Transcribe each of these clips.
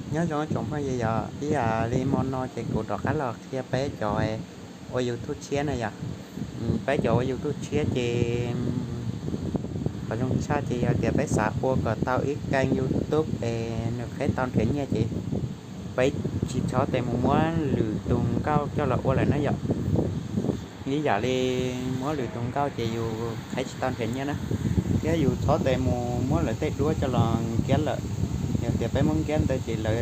Nyob zoo tsoom phooj ywg, yog ib yam li hmo no ces kuv rov qab los qhia peb cov ua YouTube tshiab na yom. Peb cov ua YouTube tshiab ces qhov zoo tshaj ces yog tias peb xav ua kom tau ib kênh YouTube es nws qheb tau nrhiav nyiaj ces peb tsis txhob tes mus muab lwm tus nkauj coj los ua lawm na yom. Ib yam li muab lwm tus nkauj ces yus qheb tsis tau nrhiav nyiaj na, thiab yus txhob tes mus muab lawv tej duab coj los nkiab lawm. Yog tias peb muab nkiab ntawd ces lawv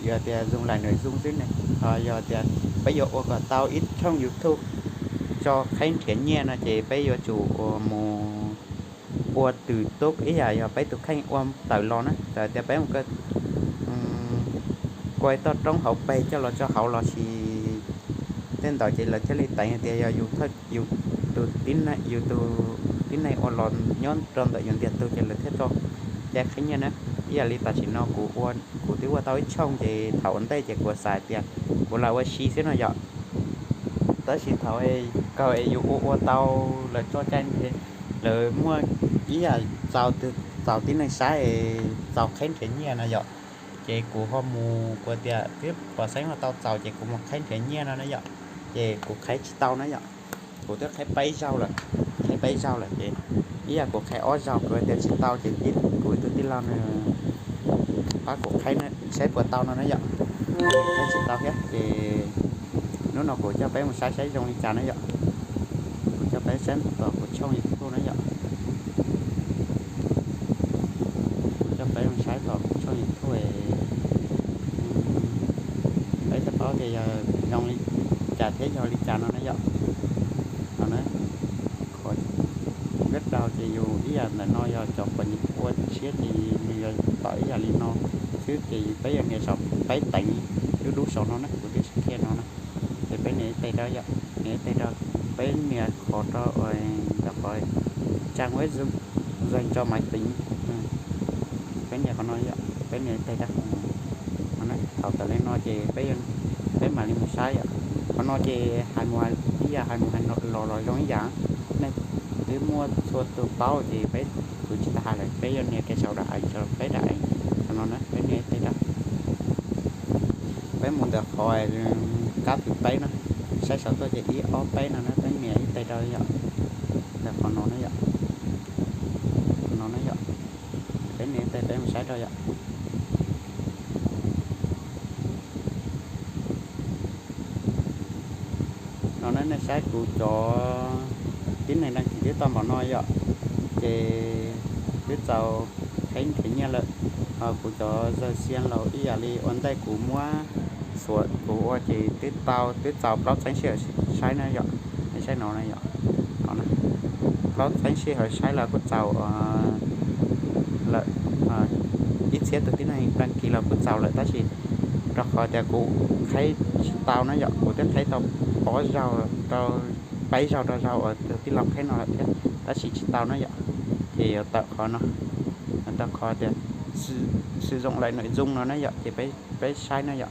yog tias zoo laim nws zoo xwb ne. Ho yog tias peb yuav ua kom tau ib tshooj YouTube tso qheb nrhiav nyiaj no ces peb yuav tsum ua mus ua twm tub ib yam yog peb tus kheej ua tawm los na. Txawm tias peb mus kaw toj roob hauv pes coj los tso hauv los sis tej ntawd ces lawv thiaj li teev tias yog yus tus tib neeg ua los nyob rau ntawm yus ntiag tug ces lawv thiaj tso cai qheb nyiaj na. Ib yam li tam sim no kuv ua, kuv twb ua tau ib tshooj ces thaum ua ntej ces kuv xav tias kuv lam ua si xwb no yom. Tab sis thaum kawg es yus ua ua tau lawv tso cai, lawv muaj ib yam txaus, txaus tib neeg saib es txaus qheb nrhiav nyiaj no yom. Ces kuv ho mus, kuv tias twb pom xeeb ho tau txaus ces kuv mus qheb nrhiav nyiaj no na yom. Ces kuv qheb tsis tau na yom. Kuv twb qheb peb zaug lawm, qheb peb zaug lawm ces ib yam kuv qheb ob zaug kuv tias tsis tau ces kuv tus tij laug nws pab kuv qheb saib puas tau no na yom. Qheb tsis tau thiab ces hnub no kuv coj peb mus saib saib zoo li cas na yom. Kuv coj peb saib tom kuv tshooj YouTube na yom. Kuv coj peb mus saib tom kuv tshooj YouTube, peb thiaj paub tias yog zoo li cas thiab yog li cas no na yom. No na, qhov npib rau ces yus ib yam ntawm no yog cov quav ua tshiab ces nws yog tom ib yam li no xwb ces peb yog nias saum peb teev dub dub saum no na, kuv twb qhia no na. Ces peb nias ib tes rau yom, nias ib tes rau, peb nias qhov rau ntawm qhov trang web dành cho máy tính. Peb nias qhov no yom, peb nias ib tes rau. Thaum tawm li no ces peb mam li mus saib yom. Qhov no ces hais mus ib yam, hais mus hais los los zoo ib yam. Nej twb muaj txhua tus paub ces peb kuv tsis tas hais lawm, peb yuav nias kev saum dam ees, peb dam ees. Qhov no na peb nias ib tes rau. Peb mus ntawm qhov kab thứ peb no, saib saum tuaj ces ib ob peb no na, peb nias ib tes rau yom. Ntawm qhov no na yom, no na yom, peb nias ib tes peb mus saib rau yom. No na nej saib kuv cov tib neeg đăng ký twb tau npaum no yom, ces twb txaus qheb nrhiav nyiaj lawm. Ho kuv cov zaws xiab laus ib yam li ua ntej kuv muab xuam kuv ua ces twb tau, twb txaus plaub txhiab sij hawm saib na yom. Nej saib no na yom, plaub txhiab sij hawm saib los kuj txaus lawm, ib txhiab tus tib neeg đăng ký los kuj txaus lawm tab sis rau qhov tias kuv qheb tsis tau na yom, kuv twb qheb tau ob zaug rau, peb zaug rau zaug uas tus tij laug qheb no lawm thiab tab sis tsis tau na yom. Ces yuav tawm qhov no, tawm qhov tias sử dụng lại nội dung no na yom, ces peb saib na yom.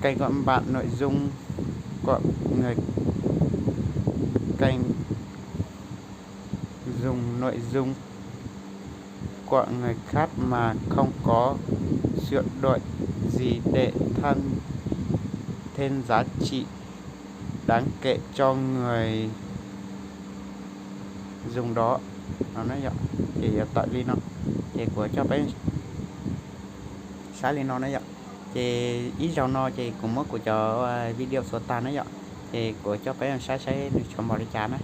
Kênh của bạn nội dung của người, kênh dùng nội dung của người khác mà không có sửa đổi gì để tăng thêm giá trị đáng kể cho người dùng đó. Ces yuav tawm li no, ces kuv coj peb saib li no na yom. Ces ib zaug no ces kuv muab kuv cov video xuas tag na yom, ces kuv coj peb saib saib nws tshuav npaum li cas na.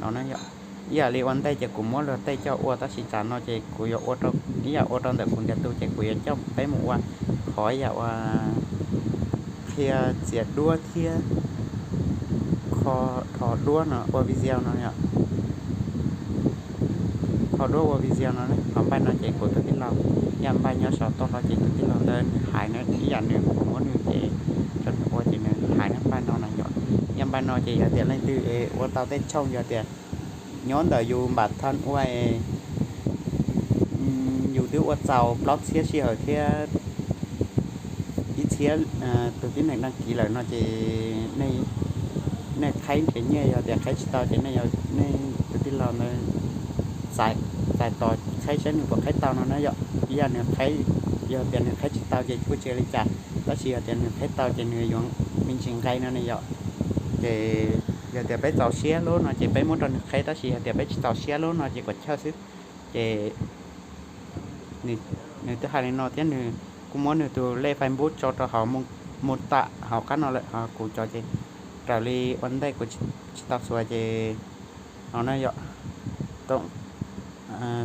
No na yom, ib yam li ua ntej ces kuv muab luag tej coj ua tab sis tsam no ces kuv yuav ua, ib yam ua rau ntawm kuv ntiag tug ces kuv yuav coj peb mus ua qhov ib yam ua qhia txiav duab thiab kho, kho duab no ua video no yom. Kho duab ua video no, qhov npaij no ces kuv tus tij laug, ib yam npaij nyob saum toj hlo ces tus tij laug ntawd nws hais na, ib yam nws kuv muab nws ces rau nws ua ces nws hais na npaij no na yom. Ib yam npaij no ces yog tias leej twg ua tau tej tshooj yog tias nyob ntawm yus npam thaj ua, yus twb ua txaus plaub txhiab sij hawm thiab ib txhiab tus tib neeg đăng ký lawm no ces nej qheb nrhiav nyiaj, yog tias qheb tsis tau ces nej, nej tus tij laug ntawd txais tos qheb saib nws puas qheb tau no na yom. ib yam nws qheb, yog tias nws qheb tsis tau ces kuj tsis ua li cas, tab sis yog tias nws qheb tau ces nws yuav me ntsis nqe no ne yom. Ces yog tias peb txaus siab lub no ces peb muab rau nws qheb, tab sis yog tias peb tsis txaus siab lub no ces kom chawj xwb. Ces nws twb hais li no thiab nws kuj muab nws tus lej Facebook tso rau hauv mos tam hauv qab no lawm, ho kuv cov ces raws li ua ntej kuv tsis tau xuas ces no na yom,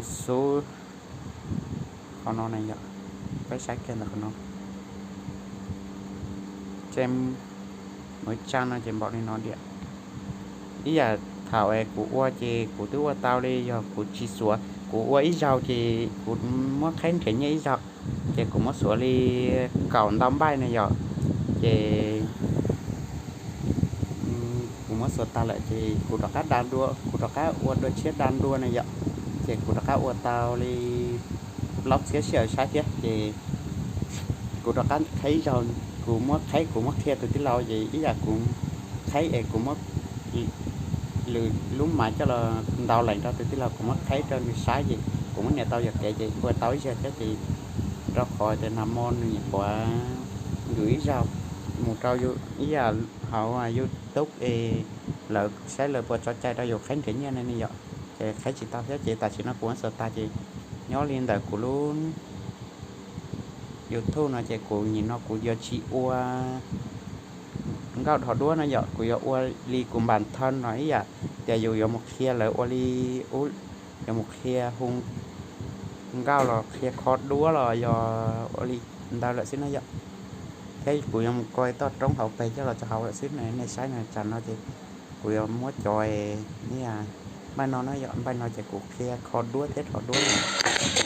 xub qhov no na yom, peb saib kiag ntawm qhov no, tse, muv tsa no ces npaum li no diam. Ib yam thaum es kuv ua ces kuv twb ua tau li, yog kuv tsis xuav, kuv ua ib zaug ces kuv muab qheb nrhiav nyiaj ib zaug, ces kuv muab xuav li kaum ntau npaij na yom, ces kuv muab xuav tag lawm ces kuv rov qab da dua, kuv rov qab ua dua tshiab da dua na yom, ces kuv rov qab ua tau li plaub txhiab sij hawm saib thiab ces kuv rov qab qheb zaug, kuv muab qheb, kuv muab qhia tus tij laug ces ib yam kuv qheb es kuv muab lwm lub mas coj los ntaus lees rau tus tij laug, kuv muab qheb rau nws saib ces kuv muab nias tau yog kev ces ua tau ib zaug thiab ces rau qhov tias nag hmo nws nyuam qhuav nkws ib zaug mus rau ib yam hauv YouTube es lawv saib lawv puas tso cai rau yus qheb nrhiav nyiaj ne yom, ces qheb tsis tau thiab ces tam sim no kuv muab xuav tag ces nyob li ntawm kuv lub YouTube no ces kuv nim no kuv yuav tsis ua nkauj dhos duab no yom, kuv yuav ua li kuv npam thawj no ib yam tias yus yuav mus qhia lawv ua li, yuav mus qhia hu nkauj los qhia kho duab los yog ua li ntawd lawm xwb na yom. Thiab kuv yuav mus koi toj roob hauv pes coj los rau hauv lawm xwb, nej saib no tsam no ces kuv yuav muab cov npaij no na yom, npaij no ces kuv qhia kho duab thiab rho duab no.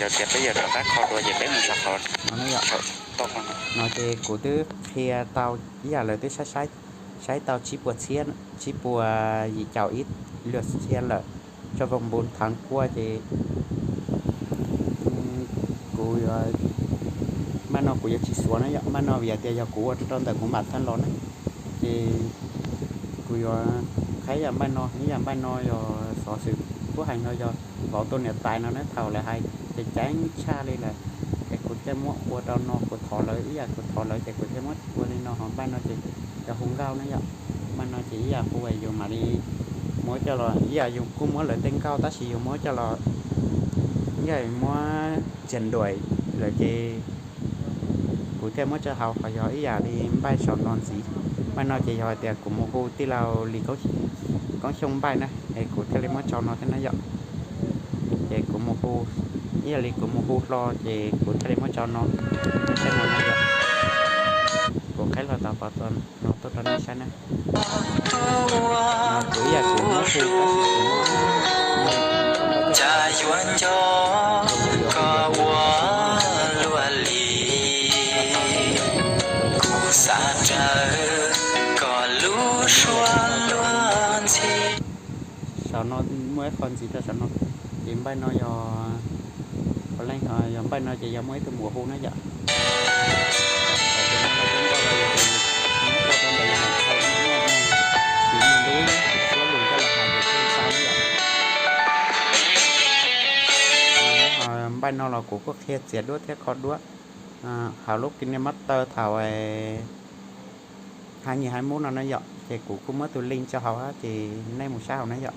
Yog tias peb yuav rov qab kho duab ces peb mus saum qhov no ces kuv twb qhia tau ib yam lawv twb saib tau tsib puas txhiab, tsib puas yim caum ib lwm txhiab lawm, tso voos npus thav kua ces kuv yuav, npaij no kuv yuav tsis xuav na yom, npaij no vim tias yog kuv ua rau ntawm kuv npam thawj los na, ces kuv yuav qheb yam npaij no, ib yam npaij no yog xov xwm kuj hais no yog vauv tus niam tais no na, thaum lawv hais ces ceeb tshaj li lawm, es kuv thiaj muab ua rau no, kuv thov lawv ib yam, kuv thov lawv ces kuv thiaj muab ua li no, ho npaij no ces yog hu nkauj na yom, npaij no ces ib yam hu yus mam li muab coj los ib yam yus kuj muab lawv tej nkauj tab sis yus muab coj los ib yam muab txias nruam lawm ces kuv thiaj muab tso hauv, ho yog ib yam li npaij saum no ntxiv. Npaij no ces yog hais tias kuv mus hu tij laug Lis Koob Xyooj npaij na es kuv thiaj li muab tso no thiab na yom. Ces kuv mus hu, ib yam li kuv mus hu hlo ces kuv thiaj li muab tso no, nej saib no na yom. Kuv qheb hlo tau pov no tuaj rau nej saib na. Kuv ib yam kuv muab hu tab sis kuv muab, cas yuav nco koj ua luaj li, kuv xav rawv koj lub suab luag ntxhi. Saum no muaj ib qho ntxiv rau saum no, ces npaij no yog, puav leej ho yog npaij no ces yog muaj ib tug muam hu na yom. Npaij no los kuv kuj qhia txias duab thiab kho duab hauv lub KineMaster thaum hais nyis hais mub no na yom, ces kuv kuj muab tus link tso hauv ces nej mus saib hauv na yom.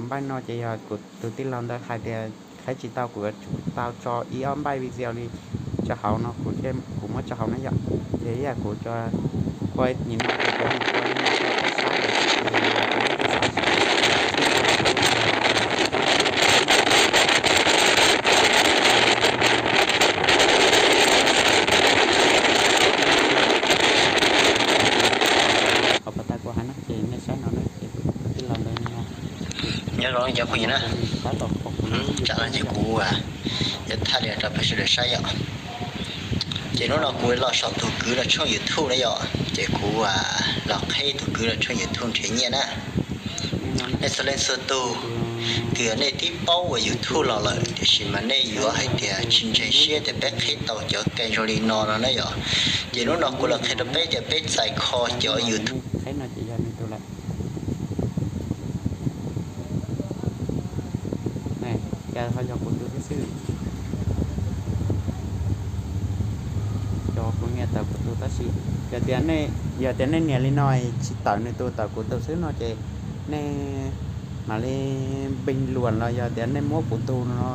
Npaij no ces yog kuv tus tij laug ntawd hais tias qheb tsis tau, kuv yuav tsum tau tso ib ob npaij video li tso hauv no, kuv muab tso hauv na yom. Ces ib yam kuv ua nyim no ces kuv hu ua li no rau peb saib. Qhov pas tas kuv hais no ces nej saib no na, ces kuv tij laug ntawd no. Nyob zoo cov phooj ywg na, tsam no ces kuv yuav thaij li rau peb sawv daws saib yom. Ces hnub no kuv los saum tus kwv no tshooj YouTube na yom, ces kuv los qheb tus kwv no tshooj YouTube nrhiav nyiaj na. Nej txhua leej txhua tus, twb yog nej twb paub ua YouTube los lawm tiam sis mas nej yuav hais tias tsis ntseeg siab tias peb qheb tau cov kee zoo li no no na yom. Ces hnub no kuv los qhia rau peb tias peb txais kho cov YouTube. Qheb no ces yog nws tus lawm. Cas ho yog kuv tus thiab xwb. tawm kuv tus tab sis yog tias nej, yog tias nej nias li no tsis tawm nws tus, tawm kuv tus xwb no ces nej mam li npeej luam los yog tias nej muab kuv tus no,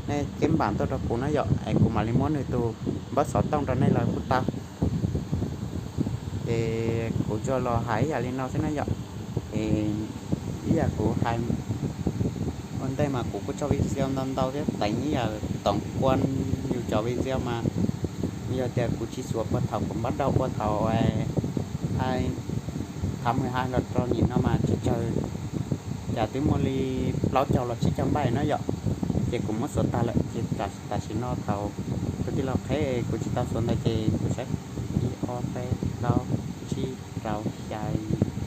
nej keb npam tuaj rau kuv no yom, es kuv mam li muab nws tus npawb xov tooj rau nej los kuj tau. Ces kuv tsuas los hais ib yam li no xwb na yom. Es ib yam kuv hais ua ntej mas kuv kuj tso video ntau ntau thiab teev ib yam toom kua yus cov video mas yog tias kuv tsis xuav puag thaum kuv npab dau ua thaum thaum mus hais los rau nim no mas tsawg tsawg, cas twb muaj li plaub caug los tsib caug npaij no yom. Ces kuv muab xuav tag lawm ces tam sim no thaum kuv tij laug qheb kuv tsis tau xuav ntawd ces kuv saib ib ob peb plaub tsib rau xya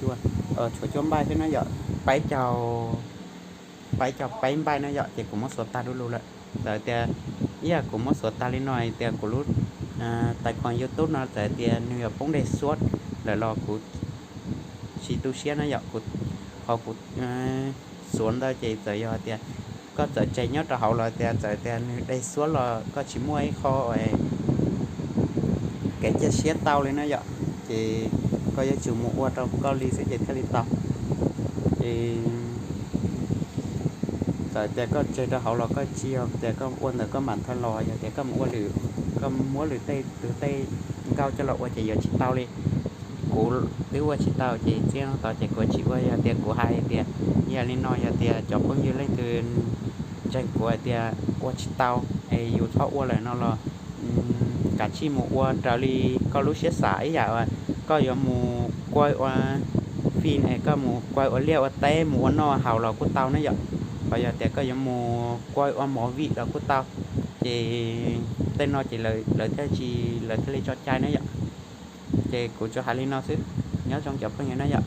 cuaj, tshuav cuaj npaij xwb no yom, peb caug, peb caug peb npaij no yom, ces kuv muab xuav tag du lug lawm. Txawm tias ib yam kuv muab xuav tag li no tias kuv lub tais khoom YouTube no txawm tias nws yuav poob dej xuab lawm los kuv tsis tu siab no yom, kuv, qhov kuv xuav ntawd ces txawm yog tias koj txawm tseg nyob rau hauv los tias txawm tias nws dej xuab los koj tsis muaj ib qho kev cia siab tau li no yom, ces koj yuav tsum mus ua rau koj li xwb ces thiaj li tau. Ces txawm tias koj tseg rau hauv los koj tsis yog tias koj ua ntawm koj npam thawj los, yog tias koj mus ua lwm, koj muab lwm tej tus tej nkauj coj los ua ces yuav tsis tau li. Kuv twb ua tsis tau ces txij no tod ces kuv tsis ua. Yog tias kuv hais tias ib yam li no, yog tias cov phooj ywg leej twg ntseeg kuv hais tias ua tsis tau es yus txhob ua lawm no los kav tsij mus ua raws li koj lub siab xav. Ib yam koj yuav mus kuaj ua fij es koj mus kuaj ua liaj ua teb mus ua noj haus los kuj tau ne yom. Ho yog tias koj yuav mus kuaj ua movie los kuj tau. Ces tej no ces lawv thiaj tsis, lawv thiaj li tso cai ne yom. Ces kuv tsuas hais li no xwb, nyob zoo cov phooj ywg na yom.